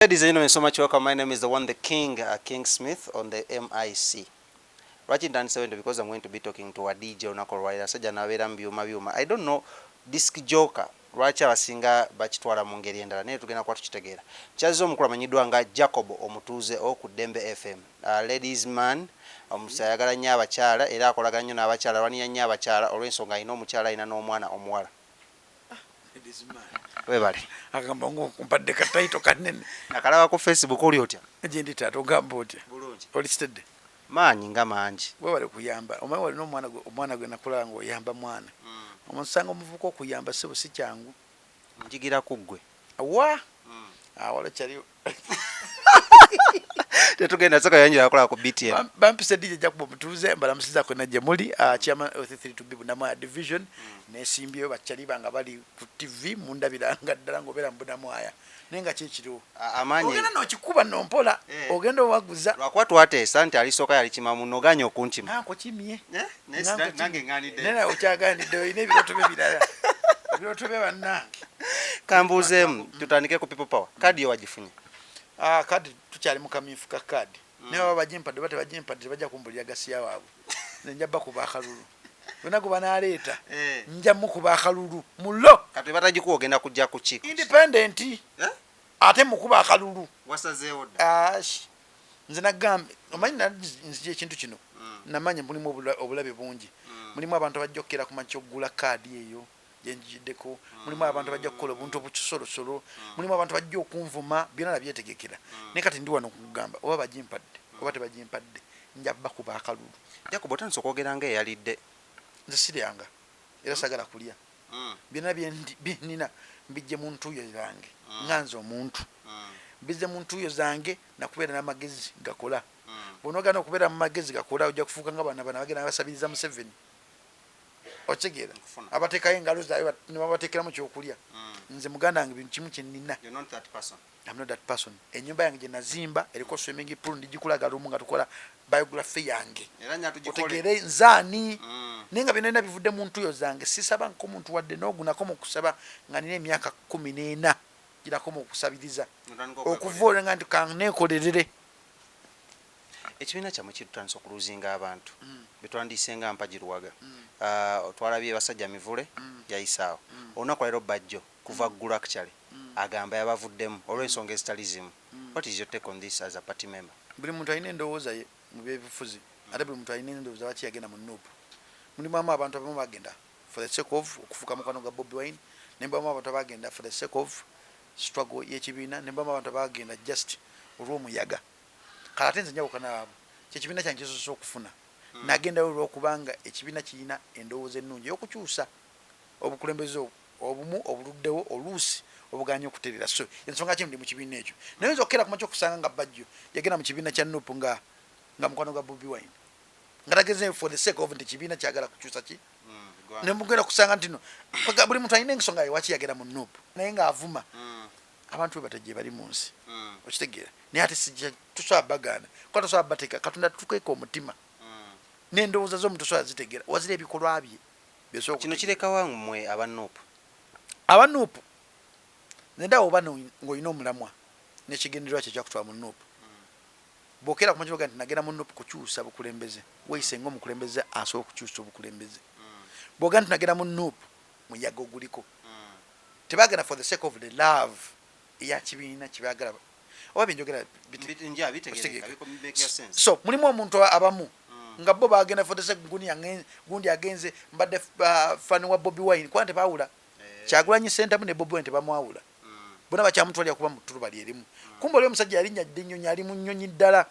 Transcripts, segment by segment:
Ladies and gentlemen, so much welcome. My name is the one, the King, King Smith on the MIC. Lwaki ntandise wendo? Because I'm going to be talking to a DJ olunaku olwaleero. Asajja nabeera mu byuma byuma. I don't know, disc jockey, lwaki abasinga bakitwala mu ngeri endala, naye tugenda kuba tukitegeera. Kyazze omukulu amanyiddwa nga Jacob Omutuuze oku Ddembe FM. Ladies man, omusa ayagala nnyo abakyala era akolagana nnyo n'abakyala, alwanira nnyo abakyala olw'ensonga alina omukyala, alina n'omwana omuwala. Webale. Agamba ngaokumpadde ka title kanene. Nakalaba ku Facebook. Oli otya? Gyendi taata, ogamba otya? Bulungi. Olikitedde? Maanyi nga mangi. Webale kuyamba. Omanyi walina omwana gwe nakulaba nga oyamba mwana. Omusanga omuvubuka okuyamba, sebo, si kyangu. Njigira ku ggwe. Wa awala kyali. Tetugenda soka yanjira akola ku BTM. Bampise DJ Jacob Omutuuze, mbalamusiza kwena gye muli, chairman of 32B Bunamwaya Division. Nesimbyeyo bakyali banga bali ku TV, mundabiranga ddala ngaobeera mu Bunamwaya, naye nga kyekiriwo. Amaanyi. Ogenda nokikuba nompola. Eh. Ogenda owaguza. Lwakuba twateesa nti alisooka yalikima muno, ganya okunkima. Nankukimye. Naye nange ŋŋanidde. Naye nawe okyaganidde, olina ebirooto bye birala, ebirooto bye bannange. Kambuuzeemu, tutandike ku People Power. Kaadi yo wagifunye? Ah, kadi tukyali mu kamyufu ka kaadi, naye baba bagimpadde oba tebagimpadde, tebajja kumbulira gasiya waabwe. Nze nja bakuba akalulu bonna gwe banaaleeta. Nja mukuba akalulu mulo. Kati batagikuwa, ogenda kujja ku ki? Independent. Ate mukuba akalulu. Wasazeewo dda? Ash, nze nagambe, omanyi nzija ekintu kino namanya mulimu obulabe bungi. Mulimu abantu abajja okukera ku makya okugula kaadi eyo gyenjiddeko, mulimu abantu abajja kukola obuntu obukisolosolo, mulimu abantu abajja okunvuma. Byonna nabyetegekera, naye kati ndi wano okugamba oba bagimpadde oba tebagimpadde, nja bakuba akalulu. Jacob, otandise okwogera nga eyalidde. Nze siryanga era sagala kulya. Byonna byenina mbijje mu ntuuyo zange, nga nze omuntu mbizze mu ntuuyo zange nakubeera n'amagezi gakola. Bw'onoogana okubeera mu magezi gakola, ojja kufuuka nga bana bana bagenda basabiriza Museveni, okitegeera? Nkufuna. Abateekayo engalo zaabwe ne babateekeramu kyokulya. Nze muganda wange, bintu kimu kyenina. You're not that person. I'm not that person. Ennyumba yange gye nazimba eriko swimming pool, ndigikulaga lumu nga tukola biography yange. Era nya tugikole. Otegeere nzaani. Naye nga byonna bivudde mu ntuuyo zange, sisaba nko muntu wadde n'ogunako mu kusaba nga nina emyaka 14 girako mu kusabiriza. Otandika okuva okwekolera. Olwo nga nti kaneekolerere. Ekibiina kyammwe kitutandisa okuluzinga abantu betwandiise nga mpagiruwaga. Ah, twalabye basajja mivule yayisaawo olunaku leero, Bajjo kuva ggulu actually agamba yabavuddemu olw'ensonga ezitali zimu. What is your take on this as a party member? Buli muntu alina endowooza ye mu byebufuzi, ate buli muntu alina endowooza lwaki yagenda mu NUP. Mulimu abantu abamu bagenda for the sake of okufuuka mukwano gwa Bobi Wine, nembamu abantu abagenda for the sake of struggle y'ekibiina, nembamu abantu abagenda just olw'omuyaga. Kale ate nze njawukana abo. Kyekibiina kyange kisoose okufuna, nagendayo olwokubanga ekibiina kirina endowooza ennungi ey'okukyusa obukulembeze obumu obuluddewo oluusi obuganya okuterera. So ensonga ki ndi mu kibiina ekyo, naye oyinza okukeera kumakya okusanga nga Bajjo yagenda mu kibiina kya NUP nga mukwano gwa Bobi Wine, nga tageze for the sake of nti kibiina kyagala kukyusa ki. Nemugenda kusanga nti no buli muntu alina ensonga ye waki yagenda mu NUP, naye ng'avuma abantu bwe batajje bali mu nsi, okitegeera? Naye ate sijja, tusobola bagaana kuba tosobola bateeka. Katonda tuteeka omutima n'endowooza z'omuntu tosobola zitegeera, wazira ebikolwa bye byosobola Kino okutegeera. Kirekawa mmwe aba NUP? Aba NUP, nze oba ng'olina omulamwa n'ekigendererwa kye kyakutwala mu NUP, bw'okeera ku makya nti nagenda mu NUP kukyusa bukulembeze, weeyise ng'omukulembeze asobola okukyusa obukulembeze. Bw'ogenda nti nagenda mu NUP muyaga oguliko, tebagenda for the sake of the love eya kibiina kyebaagala oba byenjogera. Nja bitegeereka, make sense. So mulimu omuntu abamu nga bo bagenda for the sake gundi agenze mbadde fan wa Bobi Wine, kuba tebawula Kyagulanyi Sentamu ne Bobi Wine, tebamwawula. Bonna bakyamutwalira kuba mu ttuluba lyerimu. Kumba oli omusajja yalinnya dda ennyonyi, ali mu nnyonyi ddala.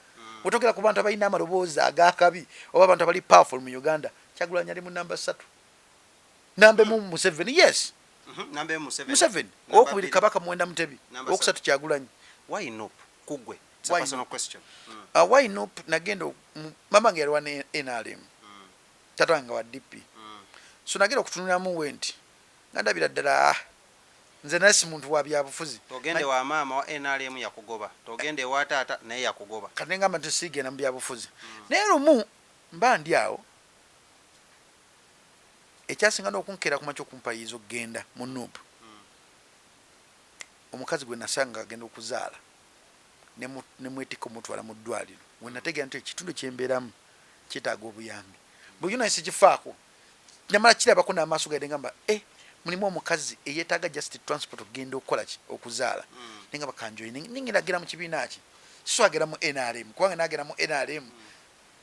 Wetogera ku bantu abalina amaloboozi agakabi oba abantu abali powerful mu Uganda, Kyagulanyi ali mu namba 3, namba emu Museveni, yes. Namba emu Museveni. Museveni. Namba Owokubiri 2. Kabaka Muwenda Mutebi. Namba Owokusatu Kyagulanyi. Why NUP kugwe? It's a Why personal NUP? question. Why NUP? Nagenda mama nge yaliwa ne NRM, tata wange wa DP. So nagenda okutunulamu we nti nga ndabira ddala, ah, nze naye si muntu wa byabufuzi. Togende wa maama wa NRM yakugoba, togende ewa taata naye yakugoba. Kati nengamba nti sigenda mu byabufuzi, naye lumu mba ndi awo, ekyasinga n'okunkeera kumakya okumpayiza okugenda mu NUP, omukazi gwe nasanga agenda okuzaala. Nemwetikka omutwala mu ddwaliro, wenategeera nti ekitundu kyembeeramu kyetaaga obuyambi. Bulijjo naye sikifaako, namala kirabako n'amaaso gaide, ngamba e mulimu omukazi eyeetaaga just transport okugenda okukola ki, okuzaala. Nengamba kanjoine, ningenda mu kibiina ki, siswagera mu NRM, kubanga nagenda mu NRM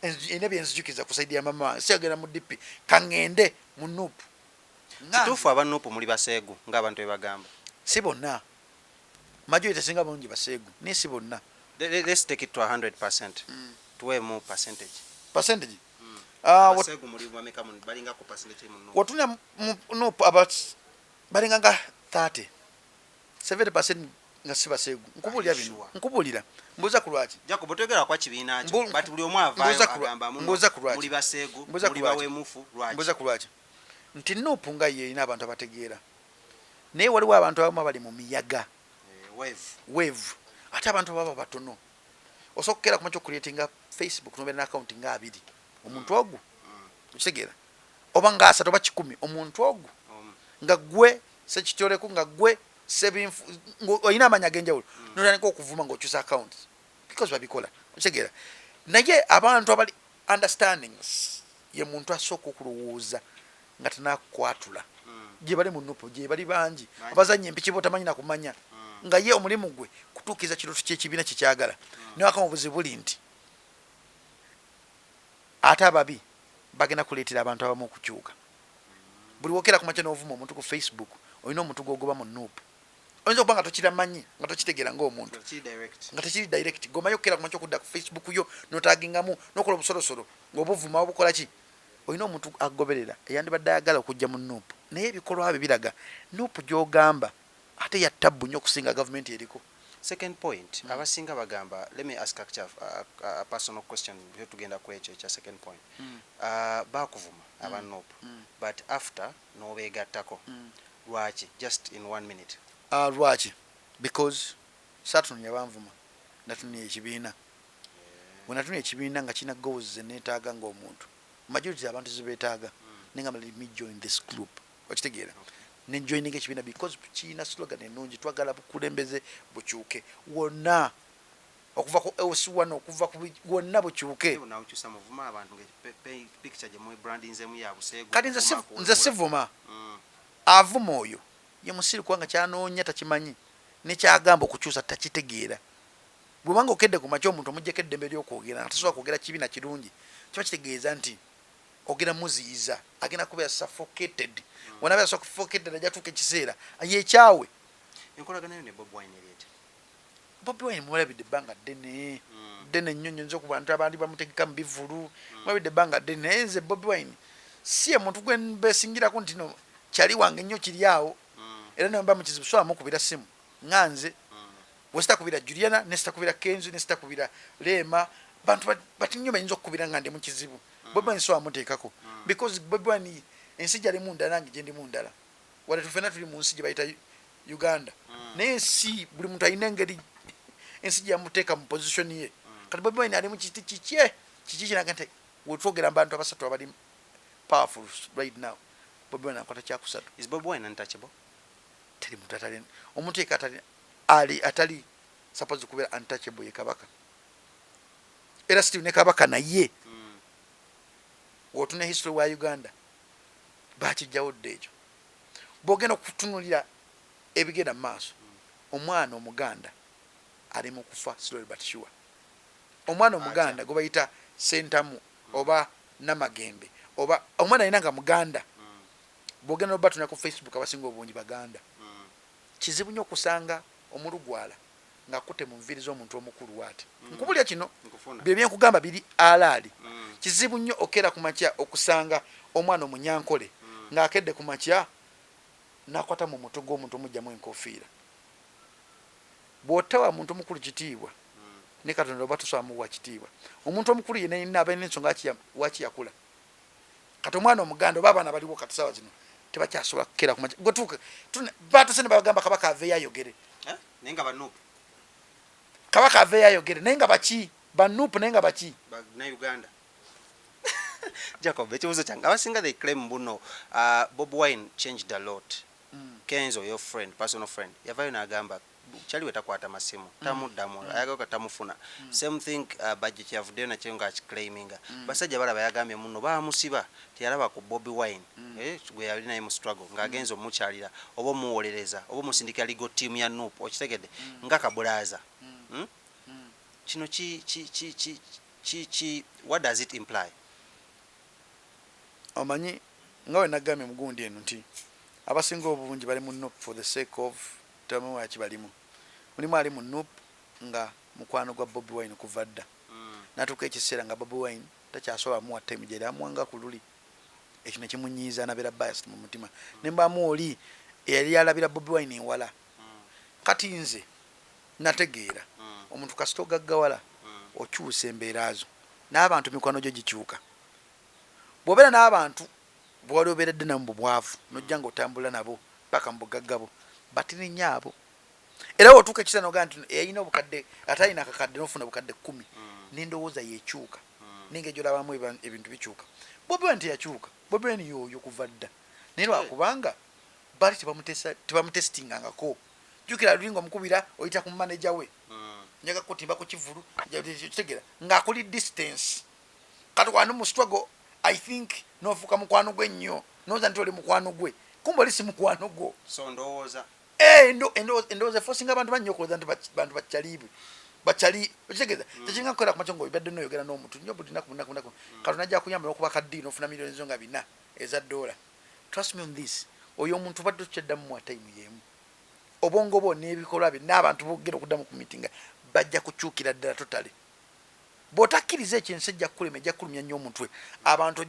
erina byenzijukiza ku side ya mama wange. Siyagenda mu DP, kaŋŋende mu NUP. Kituufu aba NUP muli baseegu ng'abantu bwe bagamba? Si bonna, majority singa bulungi baseegu, naye si bonna. Let's take it to 100%. Tuweemu percentage. Percentage? Abaseegu muli bameka balingako percentage mu NUP? Wotuna mu NUP aba balinga nga 30, 70% nga si baseegu. Nkubuulira Are you bino. sure? Nkubuulira, mbuuza ku lwaki. Jacob, otwegera kwa kibiina kyo, but buli omu avaayo agamba muno Mbuuza ku lwaki. muli baseegu, Mbuuza ku muli lwaki. bawemufu. Lwaki? Mbuuza ku lwaki nti NUP nga ye erina abantu abategeera, naye waliwo abantu abamu abali mu miyaga. Eh, wave. Wave. Ate abantu baba batono. Osobola okukeera kumakya okucreatinga Facebook nobeera n'akawunti nga 20, omuntu ogwo, okitegeera, oba nga 30 oba 100, omuntu ogwo nga gwe sekitoleko, nga gwe sebinfu, olina amaanyi ag'enjawulo, notandika okuvuma ng'okyusa account because babikola, okitegeera. Naye abantu abali understanding ye muntu asooka okulowooza nga tanakwatula. Gye bali mu NUP, gye bali bangi. Bangi. Abazanya empiki botamanyi nakumanya, nga ye omulimu gwe kutuukiriza kirooto kyekibiina kyekyagala. Naye akama obuzibu buli nti ate ababi bagenda kuleetera abantu abamu okukyuka. Buli wokera kumakya n'ovuma omuntu ku Facebook, olina omuntu gwogoba mu NUP. Oyinza okuba nga tokiramanyi, nga tokitegeera ngaomuntu, Nga kiri direct. nga tekiri direct. Gomanyi okukera kumakya okudda ku Facebook yo notagingamu nokola obusolosolo ngaobuvuma obukola ki, olina omuntu agoberera eyandibadde ayagala okujja mu NUP, naye ebikolwa bye biraga NUP gyogamba ate yattabu nnyo okusinga gavumenti eriko. Second point, abasinga bagamba, let me ask actually a personal question before tugenda ku ekyo ekya second point. Bakuvuma aba NUP, but after n'obeegattako. Lwaki? Just in one minute. Lwaki? Because saatununya banvuma, natununya ekibiina. Bwe natununya ekibiina nga kirina goals zeneetaaga ngaomuntu, majority abantu zibeetaaga, nengamba let me join this group, okitegeera. Nenjoininga ekibiina because kirina slogan ennungi: twagala bukulembeze bukyuke wonna, okuva ku LC1, okuva ku wonna bukyuke. Nawukyusa muvuma abantu nga picture gye mwebrandinzemu ya buseegu. Kati nze kuvuma, kuwemula. Nze sivuma. Avuma oyo ye musiru, kubanga kyanoonya takimanyi, nekyagamba okukyusa takitegeera. Bwebanga okedde ku makya omuntu omugjeko eddembe lyokwogera nga tasobola kwogera kibi na kirungi, kiba kitegeeza nti ogenda muziyiza, agenda kubeera suffocated. Wanabeera suffocated, ajja tuuka ekiseera yekyawe. Enkolagana yo ne Bob Wine eri etya? Bobi Wine mulabidde ebbanga ddene, ddene nnyo nnyo. Nze ku bantu abandi bamutegeka mu bivulu, mulabidde ebbanga ddene. Naye nze Bobi Wine si ye muntu gwe mbesingirako nti no kyali wange nnyo kiri awo. Era nemba mukizibu sobola mukubira simu nga nze wesitakubira Juliana, nesitakubira Kenzo, nesitakubira Leema, bantu bati nnyo bayinza okukubira nga ndi mu kizibu. Bobi Wine sobola muteekako because Bobi Wine ensi gyalimu ndala, nange gyendimu ndala. Wadde tufena tuli mu nsi gye bayita Uganda, naye ensi buli muntu alina engeri ensi gyeyamuteeka mu position ye. Kati Bobi Wine ali mu kiti kikye kiki kiraga nti wetwogera mu bantu abasatu abali powerful right now, Bobi Wine akwata kyakusatu. Is Bobi Wine untouchable? Teri muntu atali, omuntu yeka atali ali atali supposed kubeera untouchable ye kabaka. Era still ne kabaka naye wotuna history wa Uganda bakijjawo dda ekyo. Bwogenda okutunulira ebigenda mu maaso, omwana omuganda ali mu kufa slowly but sure. Omwana omuganda gwe bayita Sentamu oba Namagembe oba omwana alina nga muganda, bwogenda nobatuna ku Facebook, abasinga obungi baganda. Kizibu nnyo okusanga omulugwala ng'akutte mu nviiri z'omuntu omukulu waati. Nkubulya kino. Nkufuna. Bye byenkugamba biri alaali. Kizibu nnyo okeera ku makya okusanga omwana omunyankole ng'akedde ku makya n'akwata mu mutwe gw'omuntu omugyamu enkofiira. Bw'otawa muntu mukulu kitiibwa, ne Katonda oba tosobola muwa kitiibwa. Omuntu omukulu yenna yenna aba alina ensonga lwaki yakula. Kati omwana omuganda oba abaana baliwo kati saawa zino tebakyasobola kukeera ku makya gwetuuka batuse ne bagamba kabaka aveeyo ayogere. Eh? Naye nga ba NUP. Kabaka aveeyo ayogere, naye nga baki ba NUP, naye nga baki? Na Uganda. Jacob, ekibuuzo kyange, abasinga they claim buno Bob Wine changed a lot. Kenzo, your friend, personal friend, yavayo n'agamba Kyaliwe takwata masimu, tamuddamu, ayagala tamufuna. Same thing, Bajjo kyavuddeyo nakyo ngaakiclaiminga. Basajja balaba yagambye muno bamusiba, teyalaba ku Bobi Wine, gwe yali naye mu struggle, ng'agenza omukyalira oba omuwolereza oba omusindikira legal team ya NUP. Okitegedde nga kabulaaza? Hmm? Kino ki ki ki ki ki ki, what does it imply? Omanyi nga we nagambye mugundi eno nti abasinga obungi bali mu NUP for the sake of, tebamanyi waki balimu. Mulimu ali mu NUP nga mukwano gwa Bobi Wine kuva dda, natuuka ekiseera nga Bobi Wine takyasobola muwa time gyeri amuwanga ku luli, ekyo nekimunyiiza, nabeera biased mu mutima. Nembamu oli eyali alabira Bobi Wine ewala. Kati nze nategeera, omuntu kasita ogaggawala okyusa embeera zo n'abantu, mikwano gyo gikyuka. Bw'obeera n'abantu bwewali obeeredde nabo mu bwavu, nojja nga otambula nabo paka mu bugagga bwo, batini nnyo abo. Era wotuuka ekiseera nogaa nti eyalina obukadde ate alina akakadde, nofuna obukadde 10, n'endowooza yekyuka nengeri gyolabamu ebintu bikyuka. Bobi Wine teyakyuka. Bobi Wine yoyo kuva dda, naye lwakubanga baali tebamutestingangako. Jjukira luli nga omukubira oyita ku manager we, njaga kutimba ku kivulu, kitegeera ng'akuli distance. Kati wano mu struggle, I think nofuuka mukwano gwe nnyo, noza nti oli mukwano gwe, kumbe oli si mukwano gwo. So ndowooza Eh, endowooza eforcinga abantu bannyo okulowooza nti bantu bakyaliibwe bakyali. Okitegeeza? Tekiringa kukola kumakyo ngaobadde noyogera n'omuntu nnyo buli naku naku naku, Katonda ajja kuyamba n'okuba kaddi n'ofuna miliyoni zo nga 4 eza dola. Trust me on this, oyo omuntu obadde okyaddamu muwa time y'emu, obwongo bwo n'ebikolwa bye n'abantu bogenda okuddamu ku mitinga bajja kukyukira ddala totally. Bw'otakkiriza ekyo, ensi ejja kukulema, ejja kukulumya nnyo omutwe. Abantu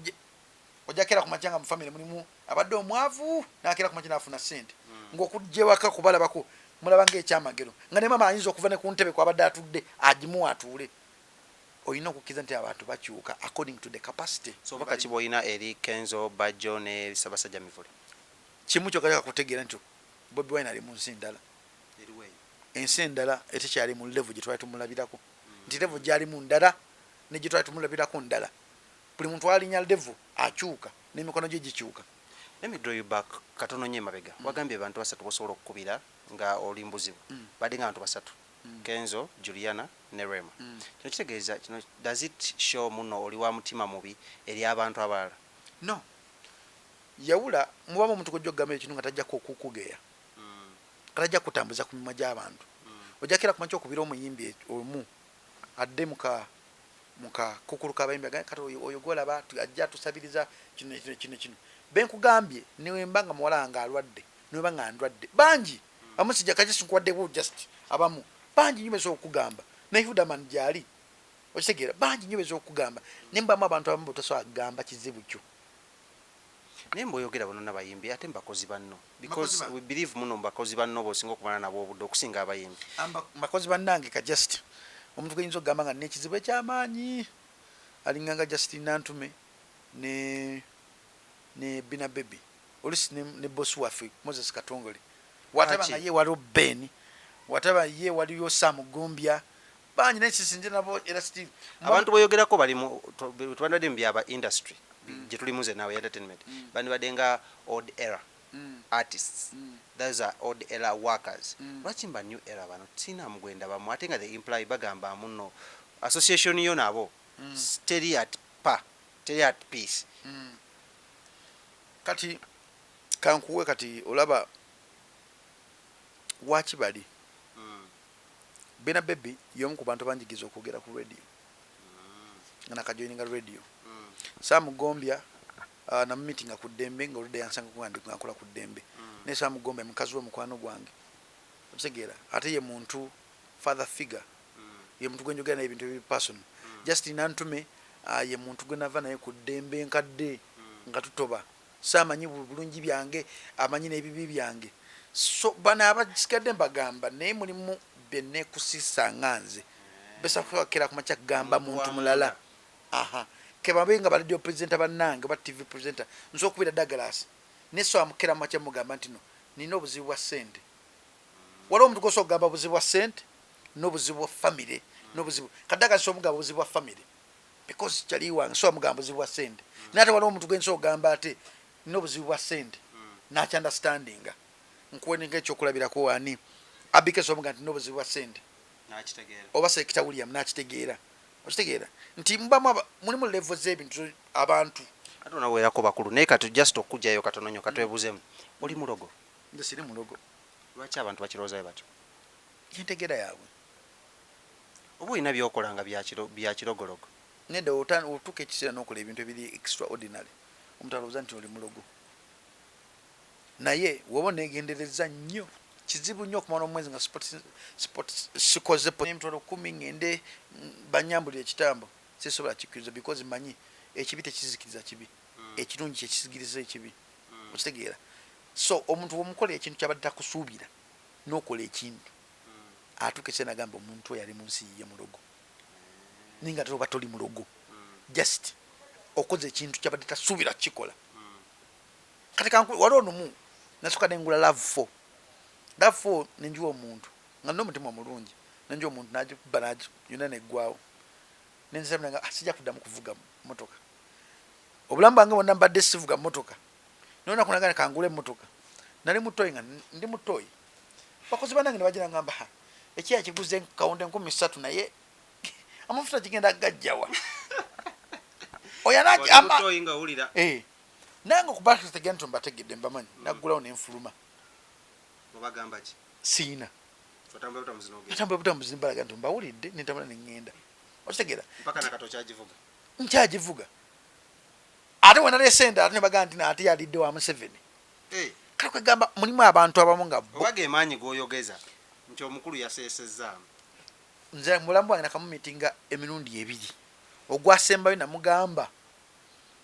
ojjakera ku makya nga mu famire mulimu abadde omwavu, nakera ku makya n'afuna ssente, ng'okujja ewaka kubalabako mulaba ng'ekyamagero, nga ne maama ayinza okuva ne ku ntebe kwabadde atudde agimuwa atuule. Olina okukkiriza nti abantu bakyuka according to the capacity. So obaka ki bwolina eri Kenzo, Bajjo ne Ssaabasajja Mivule? Kimu kyokka, kyakakutegeera nti Bobi Wine ali mu nsi ndala, ensi endala etekyali mu level gye twali tumulabirako, nti level gyalimu ndala ne gye twali tumulabirako ndala. Buli muntu alinya level akyuka n'emikono gye gikyuka. Let me draw you back katono nnyo emabega. Wagambye abantu basatu bosobola okukubira nga oli mbuzibu, badde nga abantu basatu, Kenzo, Juliana ne Rema. Kino kitegeeza kino, does it show muno oli wa mutima mubi eri abantu abalala? No, yawula. Mubamu omuntu gojja okugamba ekintu nga tajjako okukugeya, nga tajja kutambuza ku mimwa gy'abantu. Ojjakera kumakya okubira omuyimbi omu adde muka kukulu kabayimbi agambe, kati oyo gwolaba ajja atusabiriza kino kino kino kino. Benkugambye, newemba nga muwala wange alwadde, newemba nga ndwadde, bangi abamu sijja kaki sinkuwaddewo, just abamu bangi nnyo besobola okugamba, ne Hudaman gyali. Okitegeera? Bangi nnyo besobola okugamba, naye mbamu abantu abamu botasobola kugamba kizibu kyo. Naye mbweyogera bonna bayimbi ate mubakozi banno, because Bakozi we believe muno mubakozi banno bosinga okumala nabo obudde okusinga abayimbi. Bakozi bannange, ka just omuntu gwenyinza okugamba nga nina ekizibu ekyamaanyi alinganga Justin Nantume ne Bina Baby, olusi ne bosi waffe Moses Katongole. Wataba Lwaki? nga ye waliwo Ben, wataba ye waliyo Sam Gombya, bangi, naye sisinze nabo era still Abantu boyogerako bali mu tubandibadde mu byaba industry gye tulimu nze naawe, entertainment, bandibadde nga old era artists. Those are old era workers. Lwaki mba new era bano sina mugwenda bamu, ate nga the imply bagamba muno association yo nabo teri at pa teri at peace? Kati kankuwe, kati olaba waki bali Bena Baby y'omu ku bantu banjigiza okwogera ku radio nga nakajoininga radio. Sam Gombya, namumitinga ku ddembe nga oludde yansanga nga ndi nga nkola ku ddembe. Naye Sam Gombya mukazi we mukwano gwange, okitegeera? Ate ye muntu father figure, ye muntu gwenjogera naye ebintu ebiri personal. Justin Nantume, ye muntu gwe nava naye ku ddembe nkadde nga tutoba, so amanyi bulungi byange, amanyi n'ebibi byange. So bano abasigadde mbagamba, naye mulimu byenekusisa nga nze besakera kumakya kugamba muntu mulala. Aha, kebabe nga ba radio presenter bannange oba TV presenter, nsobola okubira Douglas naye so amukera mumakya mugamba nti no nina obuzibu bwa ssente. Waliwo omuntu gwosobola okugamba obuzibu bwa ssente n'obuzibu bwa famire n'obuzibu kadaga, nsobola omugamba obuzibu bwa famire because kyali wange, sobola mugamba obuzibu bwa ssente. Naye ate waliwo omuntu gwensobola okugamba ate nina obuzibu bwa ssente nakyunderstandinga. Nkuwe nga ekyokulabirako, ani Abike somuga nti n'obuzibu bwa ssente oba Selector William n'akitegeera. Okitegeera nti mubamu mulimu level z'ebintu abantu. Ate onawerako bakulu, naye kati just okujjayo katono nnyo, katwebuzeemu, oli mulogo? Nze siri mulogo. Lwaki abantu bakirowoozayo batyo? Yentegeera yaabwe. Oba olina byokola nga bya kirogologo? Nedda, otuuka ekiseera n'okola ebintu ebiri extraordinary, omuntu alowooza nti oli mulogo, naye woba onegendereza nnyo, kizibu nnyo okumala omwezi nga spot sikoze 10,000 ngende banyambulira ekitambo. Sisobola kikkiriza because manyi ekibi tekizikiriza kibi, ekirungi kyekizikiriza ekibi. Okitegeera? So omuntu womukola ekintu kyabadde takusuubira n'okola ekintu, atuuka ekiseera nagamba omuntu oyo ali mu nsi yiye mulogo, naye nga ate oba toli mulogo, just okoze ekintu kyabadde tasuubira kukikola. Kati waliwo olumu nasooka nengula RAV4, RAV4 nenjiwa omuntu nga nina omutima omulungi, nenjiwa omuntu nagikuba yonna neggwawo, nenzira nga sijja kuddamu kuvuga motoka. Obulamu bwange bwonna mbadde sivuga motoka, nonaku nagana kangule emotoka. Nali mutoyi, nga ndi mutoyi, bakozi banange nebagira ngamba ekiya kiguze kawunde 3000, naye amafuta kigenda gajjawa? Oyo nange okubategera nti mbategedde, mbamanyi, naggulawo nenfuluma. Siina natambula butambuzi, mbalaga nti mbawulidde, nentambula neŋŋenda. Okitegeera? Nkyagivuga. Ate wenaleese endala, ate nebagaa nti ate yalidde wa Museveni. Kale kwegamba mulimu abantu abamu nga oba gemaanyi goyogeza nti omukulu yaseesezaamu. Nze mubulamu bwange nakamumitinga emirundi ebiri. Ogwasembayo namugamba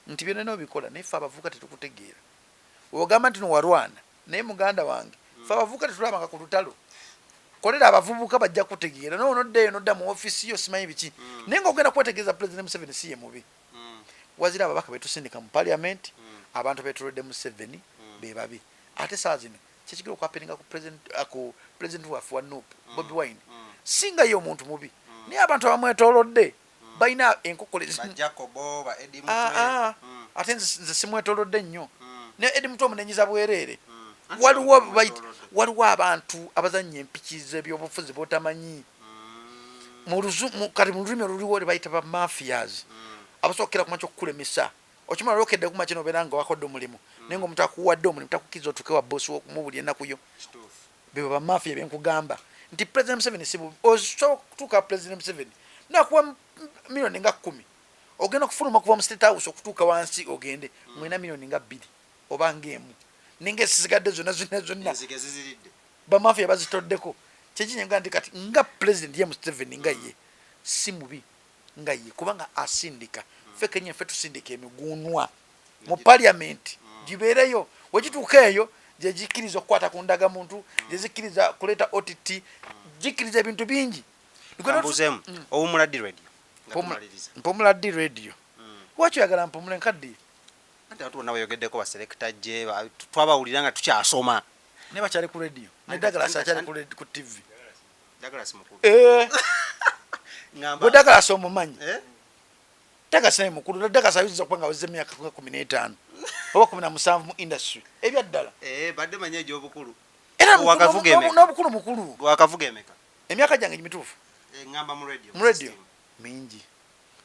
nti byonna obikola, naye fe abavubuka tetukutegeera. Ogamba nti nowalwana, naye muganda wange, fe abavubuka tetulabanga ku lutalo. Kolera abavubuka, bajja kutegeera. Naye onoddeeyo nodda mu ofiisi yo, simanyi biki, naye nga ogenda kwetegereza, President Museveni si ye mubi. Wazira ababaka betusindika mu parliament, abantu betulodde Museveni be babi. Ate saa zino kyekigera okwappealinga ku president waffe wa NUP, Bobi Wine, singa ye omuntu mubi, naye abantu abamwetolodde balina enkokola. Ate nze simwetolodde nnyo, ne Eddie Mutwe omunenyiza bwereere. Waliwo abantu abazanya empiki z'ebyobufuzi botamanyi. Kati mu lulimi oluliwo lwebayita ba mafias, abasookera kumakya okukulemesa. Okimala olwokedde kumakya nobeera nga wakodde omulimu, naye nga omuntu akuwadde omulimu takukkiriza otuuke wa bosi wokumubuli ennaku yo. Bebo bamafia benkugamba nti President Museveni si bubi. Osobola okutuuka President Museveni nakuwa miliyoni nga 10, ogenda okufuluma okuva mu State House okutuuka wansi ogende mwena miliyoni nga 2 oba ngaemu, naye nga ezisigadde zonna zonna zonna bamafia bazitoddeko. Kyekinyenga nti kati nga president ye Museveni nga ye si mubi nga ye, kubanga asindika ffe kenyini, ffe tusindika emiguunwa mu parliament gibeereyo. Wekituuka eyo gyegikkiriza okukwata ku ndagamuntu, gyezikkiriza kuleeta ott, gikkiriza ebintu bingi. Mbuzeemu, owumula ddi radio? Mpumula ddi radio? Lwaki oyagala mpumule nkaddiye? Anti abantu bonna bayogeddeko, ba Selector J, twabawulira nga tukyasoma. Naye bakyali ku radio, ne Douglas akyali ku TV. Douglas mukulu. Gwe Douglas omumanyi? Douglas naye mukulu. Douglas ayinza okuba nga aweze emyaka nga 15 oba 17 mu industry ebyaddala. Badde manyi egy'obukulu. Era n'obukulu mukulu. Wakavuga emeka? Emyaka gyange mituufu. Ngamba mu radio. Mu radio mingi,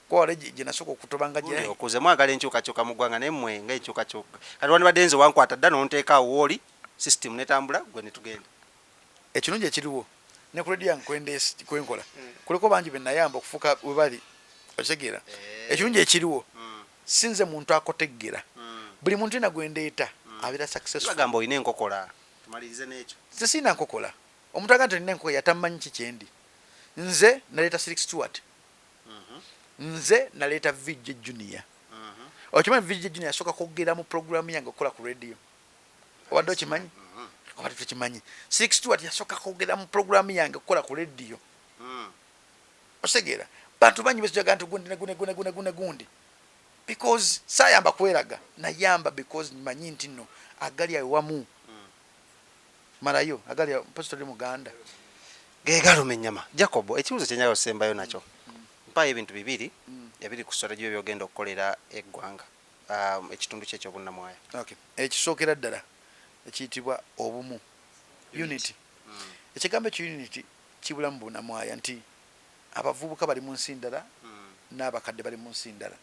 kwawala gye nasooka okutobanga. Okuze mwagala enkyukakyuka mu ggwanga, naye mmwe nga enkyukakyuka kati wandibadde nze wankwata dda nonteeka awo wooli, system netambula, gwe netugenda. Ekirungi ekiriwo ne ku radio yange kwenkola kuliko bangi benayamba okufuuka we bali. Okitegeera? Ekirungi ekiriwo, sinze muntu akoteggera. Buli muntu yena gwendeeta abeera successful. Bagamba olina enkokola, tumalirize n'ekyo. Nze siina nkokola. Omuntu aga nti olina enkokola yatamanyi ki kyendi. Nze naleeta Silk Stewart, nze naleeta VJ Junior. Okimanyi VJ Junior yasooka kwogera mu programu yange okukola ku radio? Obadde okimanyi oba tetukimanyi? Silk Stewart yasooka kwogera mu programu yange okukola ku radio. Okitegeera? Bantu bangi besijaga nti gundi ne gundi gundi gundi gundi gundi, because saayamba kweraga, nayamba because manyi nti nno agali awamu malayo agali mpozi toli muganda. Gegaluma ennyama. Jacob, ekibuuzo kyenjagala osembayo nakyo, mpaayo ebintu bibiri ebiri ku strategy yo byogenda okukolera eggwanga, ekitundu kye ekyobunnamwaya. Okay. Ekisookera ddala ekiyitibwa obumu, unity. Ekigambo ekyo unity kibulamu Bunamwaya, nti abavubuka bali mu nsi ndala n'abakadde bali mu nsi ndala.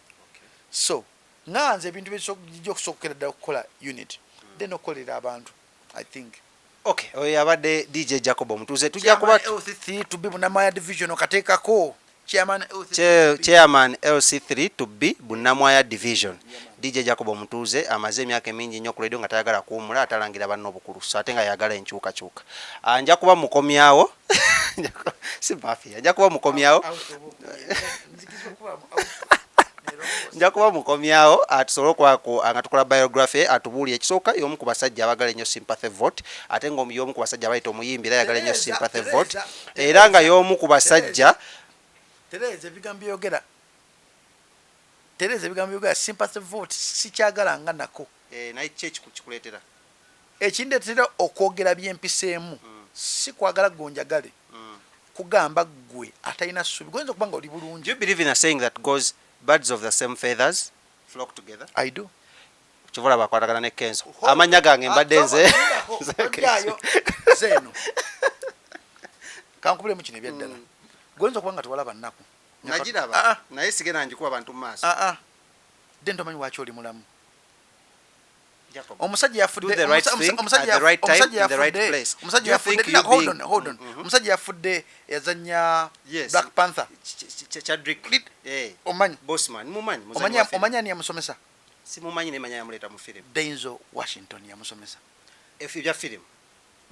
So nga nze ebintu bijja okusookera ddala okukola unity, then okukolera abantu, I think. Okay, oyo yabadde DJ Jacob Omutuuze. Tujja kuba LC3 to B Bunamwaya division, okateekako chairman. Chairman LC3 to B Bunamwaya division, DJ Jacob Omutuuze, amaze emyaka emingi nnyo ku radio nga tayagala kuwummula, atalangira banna obukulu, so ate nga yagala enkyukakyuka. Ah, nja kuba mukomyawo, si mafia, nja kuba mukomyawo, nja kuba mukomyawo tusobole okubaako nga tukola biography, atubuulire. Ekisooka, y'omu ku basajja abagala ennyo sympathy vote, ate nga y'omu ku basajja abayita omuyimbi era ayagala ennyo sympathy vote, era nga y'omu ku basajja. Tereza ebigambo byogera, tereza ebigambo byogera. Sympathy vote sikyagala nga nako. Eh, naye ki ekikuleetera? Ekindetera okwogera byempiseemu, si kwagala gonjagale kugamba ggwe atalina ssubi, goyinza okuba nga oli bulungi. Do you believe in a saying that goes, "Birds of the same feathers flock together"? I do. Kyova olaba akwatagana ne Kenzo. Amannya gange mbadde nze. Tojjayo zeeno, kankubulemu kino ebyaddala. Goyinza okuba nga tewalaba nnaku. Nagiraba. Ah, ah. Naye sigenda ngikuba bantu mu maaso. Ah, ah. Then tomanyi waki oli mulamu. Jacob. Omusajja yafudde. Do the right thing at the right time in the right place. Omusajja Do you think yafudde. you Hold being- on, hold on. Omusajja yafudde yazanya Yes. Black Panther. Chadwick eh Omanyi? Boseman, mumanyi muzanyi Omanyi? wa film. Omanyi ani yamusomesa? Simumanyi, naye manyi yamuleeta mu film. Denzel Washington yamusomesa. Ebya film.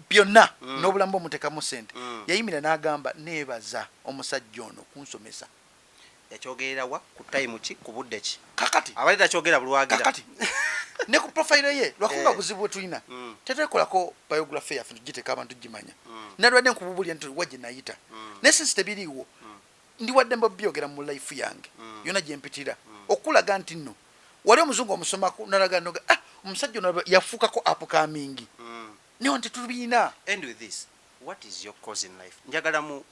Byonna n'obulamu bwomuteekamu sente. Yayimira n'agamba, "Neebaza omusajja ono kunsomesa." Yakyogerera wa, ku time ki, ku budde ki? Kakati Abadde takyogera bulwagira. Kakati ne ku profile ye, lwakunga buzibu bwe tulina, tetwekolako biography yaffe tugiteeka abantu gimanya. Nalwadde nkububulira nti wa gye nayita, naye since tebiriiwo, ndi waddembe obyogera mu life yange yonna gye mpitira, okulaga nti nno wali omuzungu omusomako nalaga noga, ah, omusajja ono yafuukako upcoming. Niwo nti tubiina. End with this: what is your cause in life? Njagala mu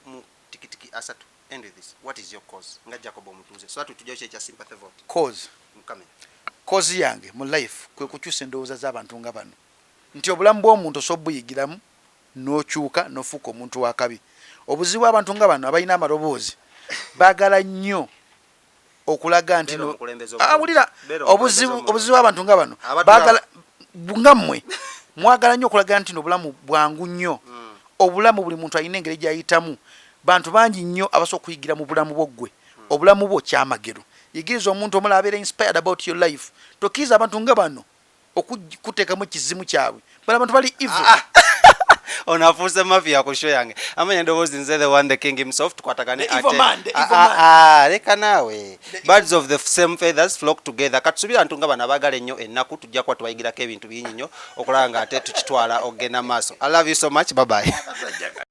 tikitiki 30. End with this: what is your cause nga Jacob Omutuuze, so that tujjayo kyekya sympathy vote? Cause? Mu kamera. Cause yange mu life kwe kukyusa endowooza z'abantu nga bano, nti obulamu bw'omuntu osobola buyigiramu n'okyuka n'ofuuka omuntu wakabi. Obuzibu, abantu nga bano abalina amaloboozi baagala nnyo okulaga nti Beera omukulembeze Ah, omulungi. wulira. Beera Obuzibu, omukulembeze omulungi. obuzibu, abantu nga bano baagala, nga mmwe mwagala nnyo okulaga nti no obulamu bwangu nnyo. Obulamu, buli muntu alina engeri gyayitamu. Bantu bangi nnyo abasobola okuyigira mu bulamu bwo. Ggwe obulamu bwo kyamagero. Yigiriza omuntu omulala abeera inspired about your life. Tokkiriza abantu nga bano okuteekamu ekizimu kyabwe. Bano abantu bali evil. Ono afuuse mafia ku show yange. Amanya endoboozi nze the one, the king himself. Tukwatagane. The evil man, the evil Ah, man. ah, leka naawe. The Birds of the same feathers flock together. Katusubire abantu nga bano abaagala ennyo ennaku, tujja kuba tubayigirako ebintu bingi nnyo okulaba nga ate tukitwala okugenda maaso. I love you so much. Bye bye. Abasajja.